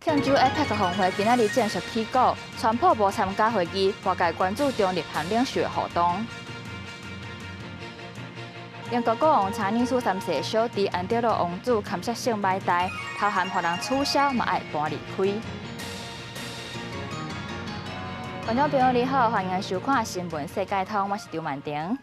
慶州 APEC 峰會今仔日正式起鼓，川普無參加會議，外界關注中立和領袖的互動。英國國王查理斯三世小弟安德魯王子堪說性買代，頭銜予人取消嘛愛搬離開。觀眾朋友你好，歡迎收看新聞世界通，我是張曼婷。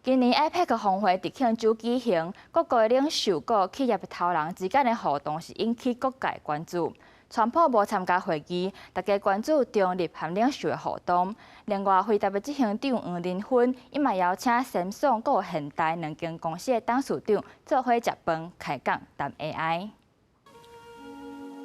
今年 APEC 峰會佇慶州舉行，各國領袖佮企業頭人之間的互動是引起各界關注。川普無參加會議，大家關注中立和領袖的互動。另外，輝達的執行長黃仁勳，伊嘛邀請三星佮現代兩間公司的董事長做伙食飯開講談 AI。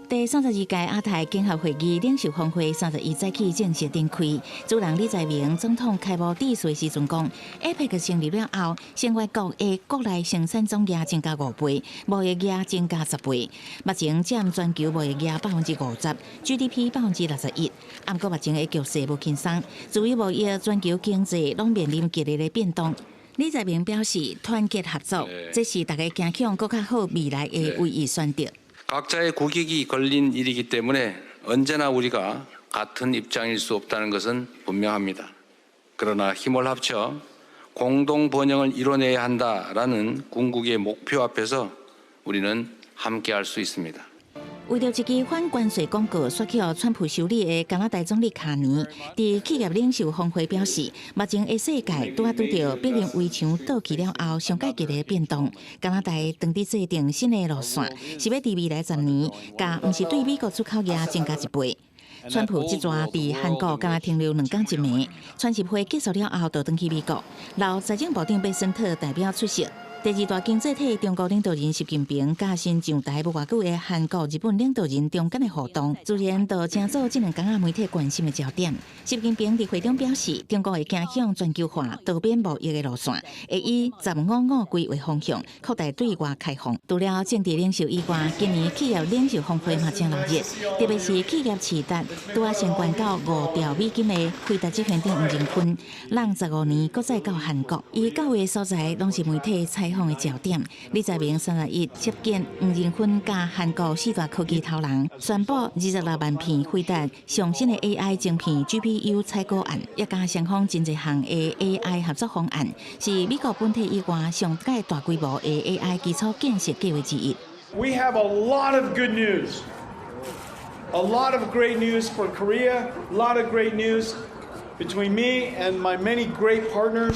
第32屆亞太經合會議領袖峰會31早起正式展開。主人李在明總統開幕致辭時陣講，APEC 成立了後，成員國的國內生產總額增加5倍，貿易額增加10倍。目前佔全球貿易額50%，GDP 61%。毋過目前的局勢無輕鬆，自由貿易、全球經濟攏面臨激烈的變動。李在明表示，團結合作，這是大家走向閣較好未來的唯一選擇。 각자의 국익이 걸린 일이기 때문에 언제나 우리가 같은 입장일 수 없다는 것은 분명합니다. 그러나 힘을 합쳐 공동 번영을 이뤄내야 한다라는 궁극의 목표 앞에서 우리는 함께할 수 있습니다. 為著一支反關稅廣告，煞去予川普修理的加拿大總理卡尼，佇企業領袖峰會表示，目前的世界拄仔拄著柏林圍牆倒去了後，上蓋激烈的變動。加拿大當佇制定新的路線，是欲佇未來10年，共毋是對美國出口額增加一倍。川普這逝佇韓國敢若停留2工一暝，川習會結束了後，就轉去美國，留財政部長貝森特代表出席。第二大經濟體中國領導人習近平佮新上台無偌久的韓國、日本領導人中間的互動，自然就成做這2工仔媒體關心的焦點。習近平佇會中表示，中國會走向全球化、多邊貿易的路線，會以十五五規為方向，擴大對外開放。除了政治領袖以外，今年企業領袖峰會嘛誠熱鬧，特別是企業市值拄仔先懸到5兆美金的輝達執行長黃仁勳，攏15年閣再到韓國，伊到的所在攏是媒體採訪的焦點。李在明31接見黃仁勳佮韓國四大科技頭人，宣布26萬片輝達上新的 AI 晶片 GPU 採購案，也佮雙方真濟項的 AI 合作方案，是美國本土以外上蓋大規模的 AI 基礎建設計劃之一。 We have a lot of good news, a lot of great news for Korea, a lot of great news between me and my many great partners.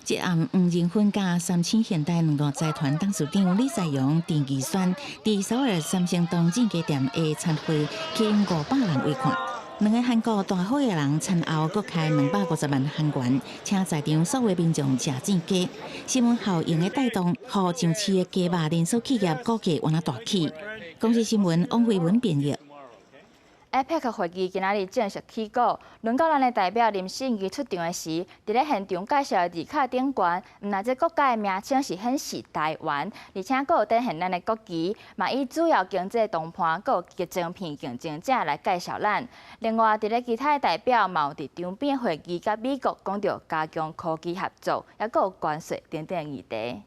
這暗黃仁勳佮三星現代兩大財團董事長李在鎔、鄭義宣佇首爾三星東正家店的餐會，吸引500人圍看。兩个韓國大好的人餐後閣開250萬韓元，請在場所有民眾食正雞。新聞效應的帶動，予上市的雞肉連鎖企業股價往那大起。公視新聞王慧文編譯。 APEC 會議今仔日正式起鼓，輪到咱的代表林信義出場的時，佇咧現場介紹的字卡頂懸，毋但這國家的名稱是顯示台灣，而且閣有展現咱的國旗，嘛以主要經濟同伴閣有晶片競爭者來介紹咱。另外，佇咧其他的代表嘛有佇場邊會議佮美國講著加強科技合作，抑閣有關稅等等議題。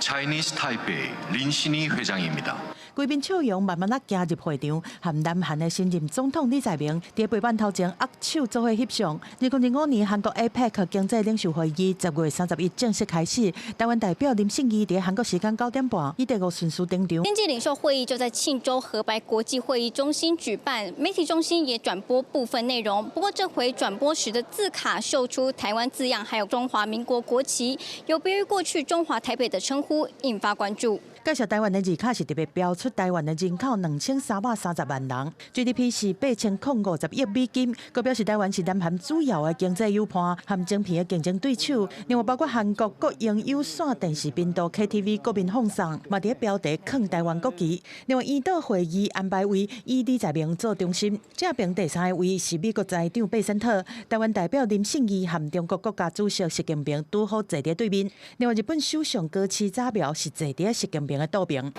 Chinese Taipei 린신희 회장입니다. 規面笑容慢慢仔行入會場，和南韓的新任總統李在明佇陪伴頭前握手做伙翕相。2025年韓國 APEC 經濟領袖會議10月31正式開始，台灣代表林信義佇韓國時間9點半以第五順序登場。經濟領袖會議就在慶州河白國際會議中心舉辦，媒體中心也轉播部分內容。不過這回轉播時的字卡秀出台灣字樣，還有中華民國國旗，有別於過去中華台北的稱呼，引發關注。介紹台灣的字卡是特別標出台灣的人口2330萬人，GDP 是8050億美金，閣表示台灣是南韓主要的經濟友伴和晶片的競爭對手。另外，包括韓國國營有線電視頻道 KTV 國民放送，嘛佇咧標題囥台灣國旗。另外，圓桌會議安排位以李在明做中心，正爿第三個位是美國財長貝森特，台灣代表林信義和中國國家主席習近平拄好坐佇對面。另外，日本首相高市早苗是坐佇習近平的倒爿。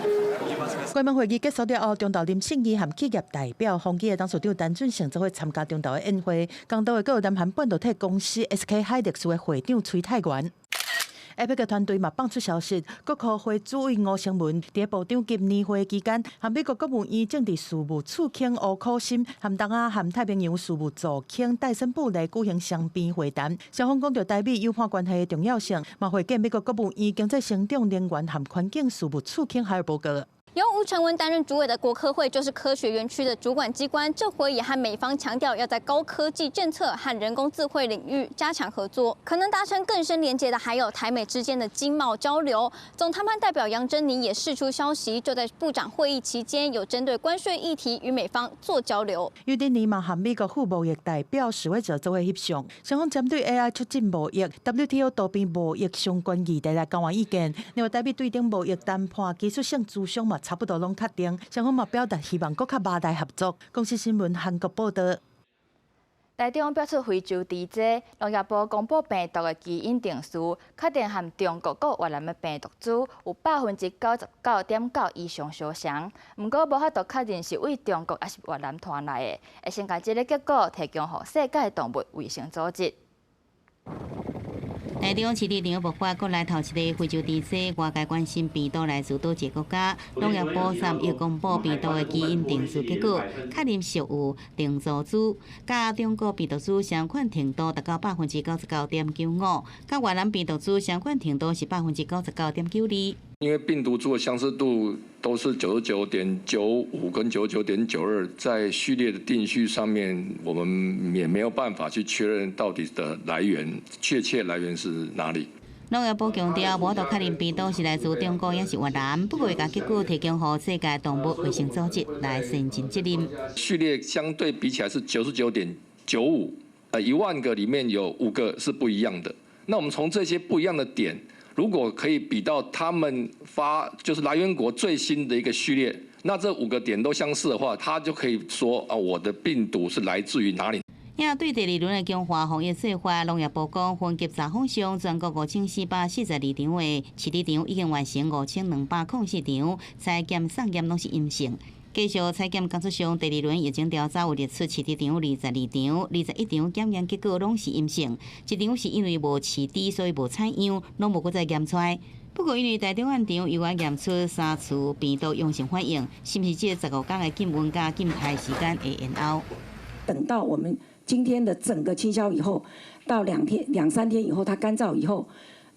關門會議結束了後，中投林信義和企業代表宏碁的董事長陳俊誠做伙參加中投的宴會，共到的閣有南韓半導體公司 SK 海力士的會長崔泰元。APEC 團隊嘛放出消息，國科會主委吳成文佇部長級年會期間，和美國國務院政治事務次卿吳可心，和東亞和太平洋事務助卿戴森布雷舉行雙邊會談，雙方講著台美友伴關係的重要性，嘛會見美國國務院經濟成長能源和環境事務次卿海爾伯格。由吳成文擔任主委的國科會就是科學園區的主管機關，這回也和美方強調要在高科技政策和人工智慧領域加強合作，可能達成更深連結的還有台美之間的經貿交流。總談判代表楊珍妮也釋出消息，就在部長會議期間有針對關稅議題與美方做交流。尤丁尼嘛和美國副貿易代表史威澤做伙翕相，雙方針對 AI 促進貿易、WTO 多邊貿易相關議題來交換意見。另外，台美對等貿易談判技術性諮商嘛差不多攏確定，雙方嘛表達希望閣較密來合作。公視新聞韓國報道。台中標出非洲豬災，農業部公布病毒的基因定序，確定和中國佮越南的病毒株有99.9%以上相像。毋過無法度確認是對中國抑是越南傳來的，會先共這个結果提供予世界動物衛生組織。台中飼豬場爆發國內頭一个非洲豬災，外界關心病毒來自佗一个國家。農業部3日公布病毒的基因定序結果，確認屬有定株株，佮中國病毒株相款程度達到99.95%，佮越南病毒株相款程度是99.92%。因為病毒株的相似度都是99.95跟99.92，在序列的定序上面，我們也沒有辦法去確認到底的來源，確切來源是哪裡。農業部強調，無法度確認病毒是來自中國抑是越南，不過會共結果提供予世界動物衛生組織來善盡責任。序列相對比起來是99.95，1萬個裡面有5個是不一樣的。那我們從這些不一樣的點，如果可以比到他們發就是來源國最新的一個序列，那這5個點都相似的話，他就可以說啊，我的病毒是來自於哪裡？也對第二輪的強化防疫計劃，農業部講，分級查訪上，全國5442場的飼豬場已經完成5204場採檢送檢攏是陰性。繼續採檢工作上，第二輪疫情調查有列出飼豬場22場，21場檢驗結果攏是陰性，一場是因為無飼豬，所以無採樣，攏無閣再驗出來。不過因為台中案場猶原驗出三次病毒陽性反應，是毋是這15天的禁運佮禁台時間會延後？等到我們今天的整個清消以後，到2天2、3天以後，它乾燥以後，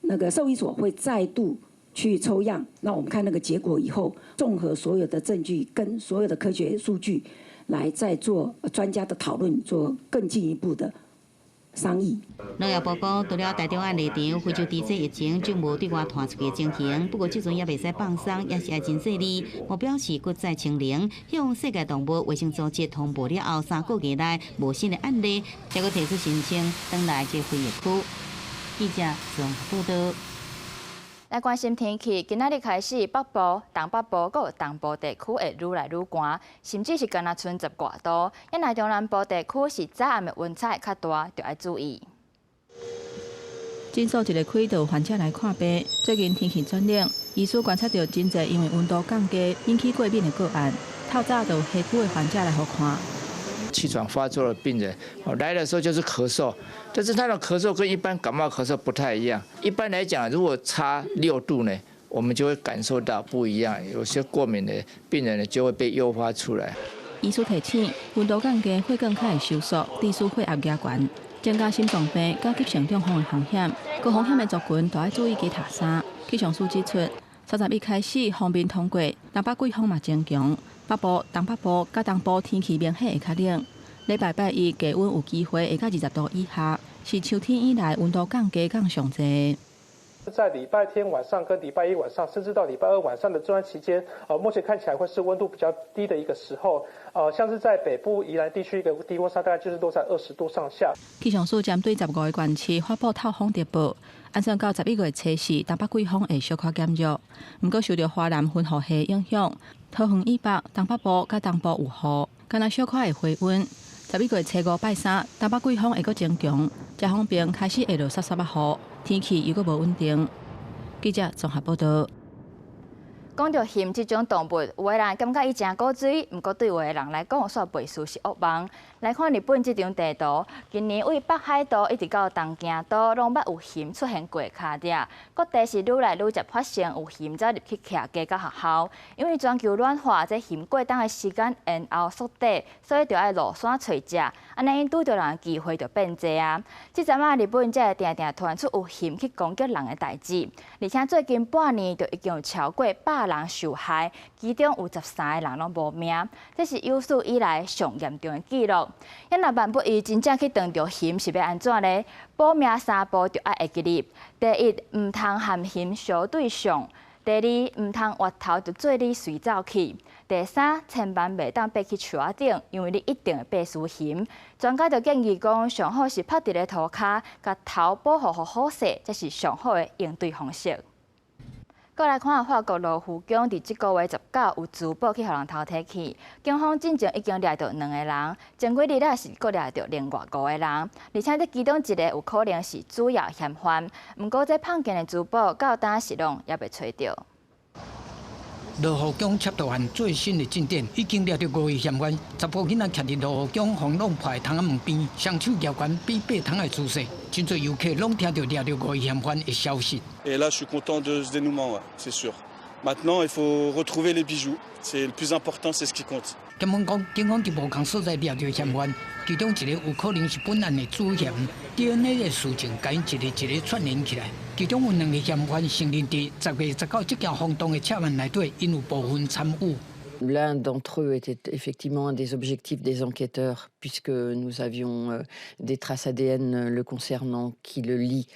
那個獸醫所會再度去抽樣，那我們看那個結果以後，綜合所有的證據跟所有的科學數據，來再做專家的討論，做更進一步的商議。農業部講，除了台中案例場非洲豬瘟疫情就無對外傳出去的情形，不過這陣也袂使放鬆，也是愛真細膩。目標是閣再清零，向世界動物衛生組織通報了後，3個月內無新的案例，才閣提出申請，轉來這非疫區。記者綜合報道。來關心天氣，今仔日開始，北部、東北部閣東部地區會愈來愈寒，甚至是干焦賰10外度。因為中南部地區是早暗的溫差會較大，著愛注意。診所一个開就有患者來看病。最近天氣轉冷，醫師觀察著真濟因為溫度降低引起過敏的個案，透早就有皮膚的患者來予看。氣喘發作的病人，來的時候就是咳嗽，但是他的咳嗽跟一般感冒咳嗽不太一樣。一般來講，如果差6度呢，我們就會感受到不一樣。有些過敏的病人呢，就會被誘發出來。醫師提醒，溫度降低，血管較會收縮，致使血壓加懸，增加心臟病佮急性中風的風險。高風險的族群都愛注意加疊衫。氣象署指出，31開始鋒面通過，東北季風嘛增強。北部、東北部佮東部天氣明顯會較冷。禮拜拜一低溫有機會會到20度以下，是秋天以來溫度降低降上濟。在禮拜天晚上跟禮拜一晚上，甚至到禮拜二晚上的這段期間，目前看起來會是溫度比較低的一個時候。像是在北部宜蘭地區一個低溫差大概就是落在20度上下。氣象署針對15個縣市發布透風特報，按算到11月初四，東北季風會小可減弱。毋過受著華南雲雨系影響，桃園以北、東北部佮東部有雨，干焦小可會回溫。11月初五拜三，東北季風會閣增強，遮方面開始會落潲潲仔雨，天氣又閣無穩定。記者綜合報道。講著熊這種動物，有的人感覺伊誠古錐，毋過對有的人來講，煞袂輸是噩夢。來看日本這張地圖，近年對北海道一直到東京都，攏捌有熊出現過跤跡。各地是愈來愈濟發生有熊走入去徛家佮學校，因為全球暖化，這熊過冬的時間延後縮短，所以著愛落山揣食，按呢𪜶拄著人的機會就變濟啊。這陣仔日本才會定定傳出有熊去攻擊人的代誌，而且最近半年就已經有超過100人受害，其中有13個人攏無命，這是有史以來上嚴重的記錄。啊若萬不伊真正去撞著熊，是欲按怎呢？保命三步著愛會記得：第一，毋通和熊相對相；第二，毋通越頭就做你隨走去；第三，千萬袂當爬去樹仔頂，因為你一定會爬輸熊。專家就建議講，上好是趴佇咧塗跤，共頭保護予好勢，這是上好的應對方式。閣來看法國羅浮宮，佇這個月19有珠寶去予人偷提去，警方進前已經掠著兩個人，前幾日也是閣掠著另外五個人，而且這其中一個有可能是主要嫌犯。毋過這碰見的珠寶到今時攏猶未揣著。羅浮宮竊盜案最新的進展，已經掠著五個嫌犯，查埔囡仔徛佇羅浮宮予弄破窗仔門邊，雙手舉懸比爬窗的姿勢，真濟遊客攏聽著掠著五個嫌犯的消息。 Et là, je suis content de ce dénouement, ouais, c'est sûr. Maintenant, il faut retrouver les bijoux. C'est le plus important, c'est ce qui compte. 檢方講，警方佇無仝所在掠著嫌犯，其中一個有可能是本案的主嫌，DNA 的事證共𪜶一個一個串聯起來。其中有兩個嫌犯承認佇10月19這件轟動的竊案內底，𪜶有部分參與。 L'un d'entre eux était effectivement un des objectifs des enquêteurs, puisque nous avions des traces ADN le concernant qui le lient,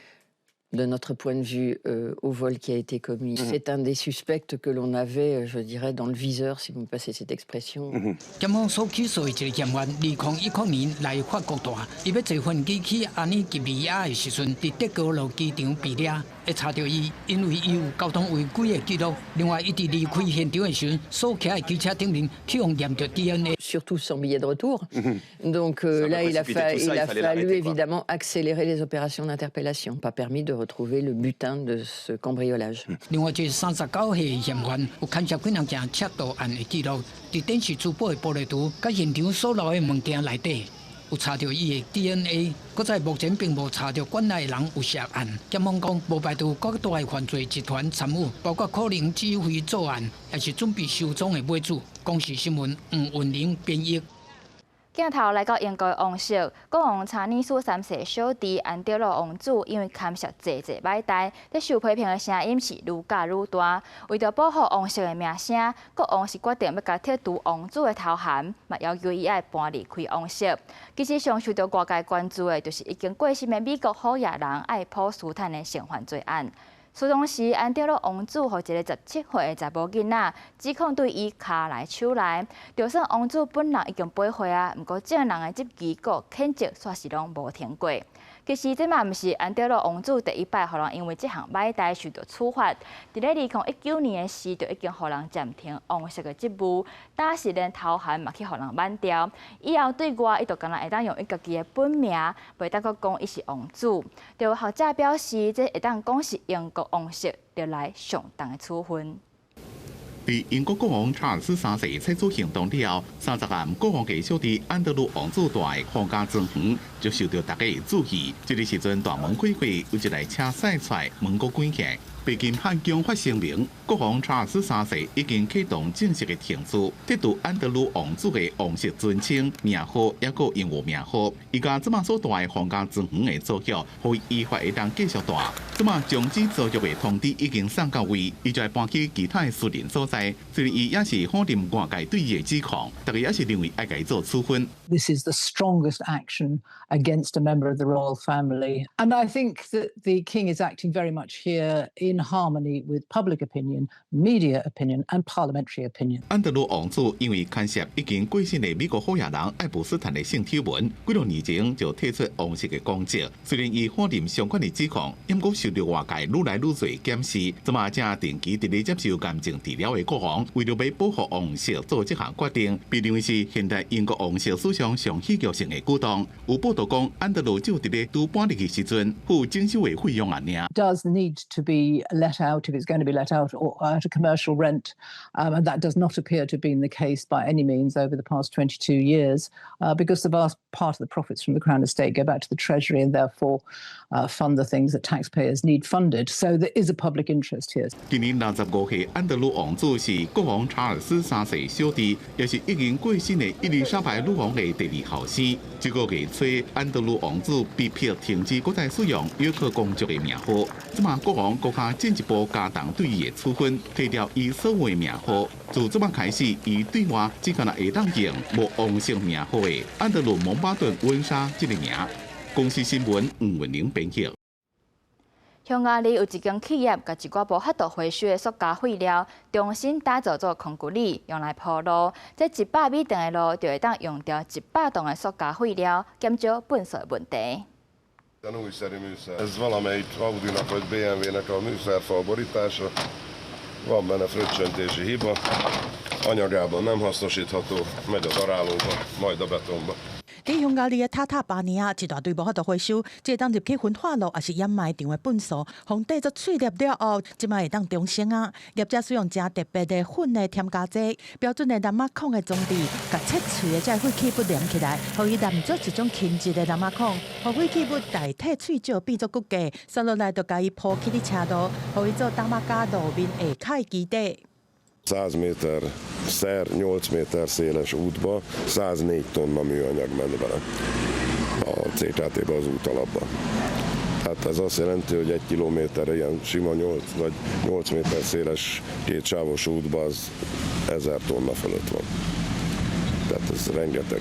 de notre point de vue, au vol qui a été commis. C'est un des suspects que l'on avait, je dirais, dans le viseur, si vous me passez cette expression. 檢方所起訴的一個嫌犯，2010年來法國蹛，伊欲坐飛機去阿爾及利亞的時陣，佇戴高樂機場被掠，會查著伊，因為伊有交通違規的記錄。另外，伊佇離開現場的時陣，所騎的機車頂面去予驗著 DNA。 Surtout sans billet de retour. Donc là, il a fallu évidemment accélérer les opérations d'interpellation. Pas permis de retrouver le butin de ce cambriolage. 另外，一個39歲的嫌犯有牽涉幾兩件竊盜案的記錄，佇展示珠寶的玻璃櫥，佮現場所留的物件內底，有查著伊的 DNA。閣在目前並無查著館內人有涉案。檢方講，無排除閣大的犯罪集團參與，包括可能指揮作案，抑是準備收贓的買主。公視新聞黃雲玲編譯。鏡頭來到英國王室，國王查爾斯三世小弟安德魯王子因為牽涉濟濟歹代，這受批評的聲音是愈加愈大。為著保護王室的名聲，國王是決定欲共剔除王子的頭銜，嘛要求伊愛搬離開王室。其實上受到外界關注的，就是已經過身的美國好野人愛普斯坦的性犯罪案。事當時，安德魯王子予一个17歲的查某囡仔指控對伊跤來手來，就算王子本人已經八歲啊，毋過眾人的質疑閣譴責，煞是攏無停過。其實這嘛毋是安德魯王子第一擺予人因為這項歹代受到處罰。佇咧2019年的時，就已經予人暫停王室的職務，當時連頭銜嘛去予人挽掉。以後對外，伊就干焦會當用伊家己的本名，袂當閣講伊是王子。就有學者表示，這會當講是英國王室歷來上重的處分。佇英國國王查爾斯三世採取行動了後，30案國王的小弟安德魯王子蹛的皇家莊園就受著大家的注意。這个時陣大門開開，有一台車駛出來，門閣關起來。白金漢宮發聲明，國王查爾斯三世已經啟動正式的程序，撤除安德魯王子的王室尊稱、名號，抑閣榮譽名號。伊共這馬所蹛的皇家莊園的租約，予伊依法會當繼續蹛。這馬終止租約的通知已經送到位，伊就會搬去其他的私人所在。雖然伊也是否認外界對伊的指控，大家也是認為愛共伊做處分。 This is the strongest action against a member of the royal family, and I think that the king is acting very much here in harmony with public opinion, media opinion, and parliamentary opinion. 安德魯王子因為牽涉已經過身的美國好野人愛普斯坦的性醜聞，幾多年前就退出王室的公職。雖然伊否認相關的指控，毋過受著外界愈來愈濟檢視，這馬正定期佇咧接受癌症治療的國王，為著欲保護王室做這項決定，被認為是現代英國王室史上上戲劇性的舉動。有報道講，安德魯就佇咧拄搬入去時陣，付整修的費用爾爾。 Does need to be be let out, if it's going to be let out, or at a commercial rent. And that does not appear to have been the case by any means over the past 22 years, because the vast part of the profits from the Crown Estate go back to the Treasury and therefore fund the things that taxpayers need funded. So there is a public interest here. 今年65歲安德魯王子是國王查爾斯三世小弟，也是已經過身的伊麗莎白女王的第二後生。這個月初，安德魯王子被迫停止閣再使用約克公爵的名號。這馬國王閣較進一步加重對伊的處分，提掉伊所有的名號。自這馬開始，伊對外只干焦會當用無王室名號的安德魯蒙巴頓溫莎這個名。公視新聞吳文玲編譯。匈牙利有一間企業，共一寡無法度回收的塑膠廢料，重新打造做孔骨力，用來鋪路。這100米長的路，就會當用著100噸的塑膠廢料，減少糞埽的問題。 Ez valamelyik Audinak vagy BMW-nek a műszerfal borítása. Van benne fröccsöntési hiba, anyagában nem hasznosítható, megy a darálóba, majd a betonba. 佇匈牙利的塔塔巴尼亞，一大堆無法度回收，這會當入去焚化爐，抑是掩埋場的糞埽，予製做碎粒了後，這擺會當重生啊！業者使用誠特別的粉的添加劑，標準的藍仔孔的裝置，共切碎的這个廢棄物連起來，予伊連做一種輕質的藍仔孔，予廢棄物代替碎石變做骨架，紲落來就共伊鋪起佇車路，予伊做擋仔佮路面下跤的基底。 100 méter szer 8 méter széles útba 104 tonna műanyag ment bele a CKT-be, az útalapba. Tehát ez azt jelenti, hogy 1 kilométerre ilyen sima 8 vagy 8 méter széles kétsávos útba az 1000 tonna fölött van. Tehát ez rengeteg.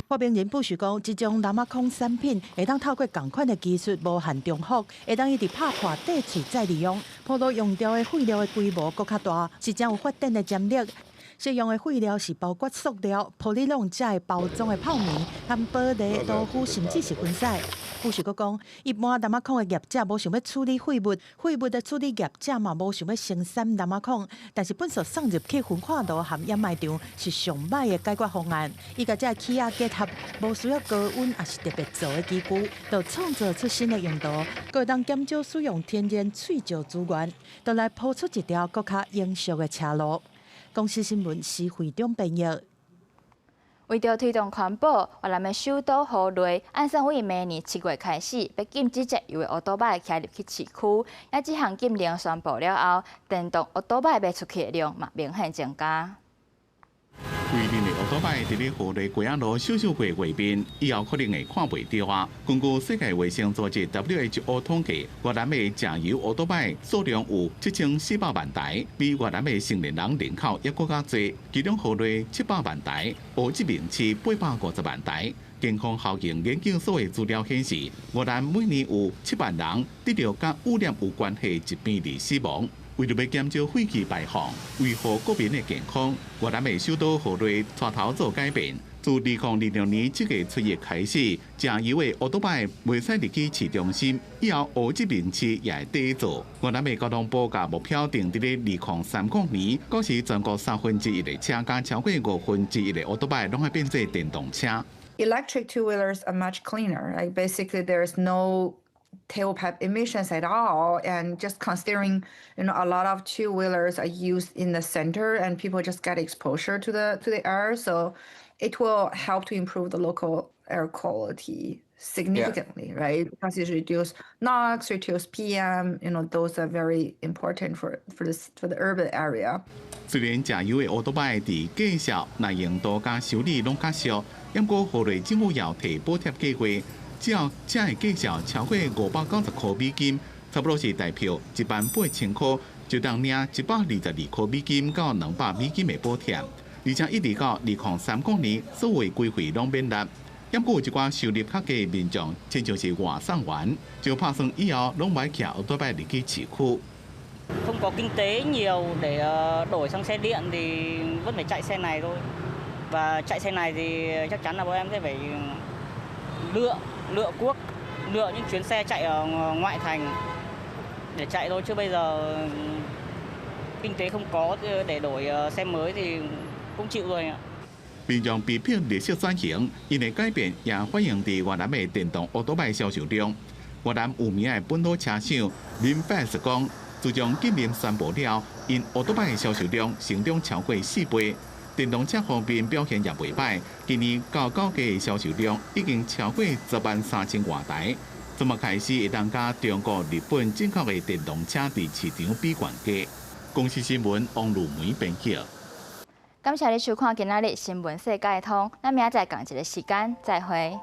發明人布什講，這種藍仔孔產品會當透過仝款的技術無限重複，會當一直拍破底碎再利用，鋪路用著的廢料的規模閣較大，是誠有發展的潛力。適用的廢料是包括塑料、玻璃籠這包裝的泡棉、含玻璃、豆腐，甚至是薰屎。布什閣講，一般藍仔孔的業者無想欲處理廢物，廢物的處理業者嘛無想欲生產藍仔孔，但是糞埽送入去焚化爐含掩埋場是上䆀的解決方案。伊共這个起仔結合，無需要高溫抑是特別做的機具，就創造出新的用途，閣會當減少使用天然碎石資源，就來鋪出一條閣較永續的車路。公視新聞施惠中編譯。為著推動環保，越南的首都河內按算為明年7月開始，欲禁止柴油的歐多擺騎入去市區。啊，這項禁令宣布了後，電動歐多擺賣出去的量嘛明顯增加。規陣的歐多擺佇咧河內街仔路小小過畫面，以後可能會看袂著啊。根據世界衛生組織 WHO 統計，越南的柴油歐多擺數量有7400萬台，比越南的成年人人口猶閣較濟。其中河內700萬台，胡志明市850萬台。健康效應研究所的資料顯示，越南每年有7萬人得著佮污染有關係疾病而死亡。為著欲減少廢氣排放，維護國民的健康，越南的首都河內帶頭做改變。自2026年7月7日開始，柴油的歐多擺袂使入去市中心，以後胡志明市也會綴做。越南的交通部共目標定佇咧2030年，到時全國1/3的車佮超過1/5的歐多擺攏愛變做電動車。 Electric two-wheelers are much cleaner. Like basically, there's no tailpipe emissions at all. And just considering, a lot of two-wheelers are used in the center and people just get exposure to the air. So it will help to improve the local air quality significantly, right? Because it reduce NOx, reduce PM, those are very important for the urban area. 雖然柴油的歐多擺佇價數、耐用度佮修理攏較俗，毋過河內政府也有提補貼計劃，只要車的價數超過590塊美金，差不多是台票1萬8千塊，就當領122塊美金到200美金的補貼，而且一直到2030年，所有規費攏免納。毋過有一寡收入較低的民眾，親像是外送員，就拍算以後攏袂騎歐多擺入去市區。 Không có kinh tế nhiều để đổi sang xe điện thì vẫn phải chạy xe này thôi. Và chạy xe này thì chắc chắn là bọn em sẽ phải lựa lựa cuốc, lựa những chuyến xe chạy ở ngoại thành để chạy thôi, chứ bây giờ kinh tế không có để đổi xe mới thì cũng chịu rồi ạ. 民眾被迫綠色轉型，𪜶的改變也反映佇越南的電動歐多擺銷售量。越南有名的本土車廠 VinFast 講，自從禁令宣布了，𪜶歐多擺的銷售量成長超過4倍。電動車方面表現也袂䆀，今年到九月的銷售量已經超過10萬3千外台。這麼開始會當佮中國、日本進口的電動車佇市場比懸價。公視新聞王如梅編輯。感謝你收看今仔日新聞世界通，咱明仔載仝一个時間再會。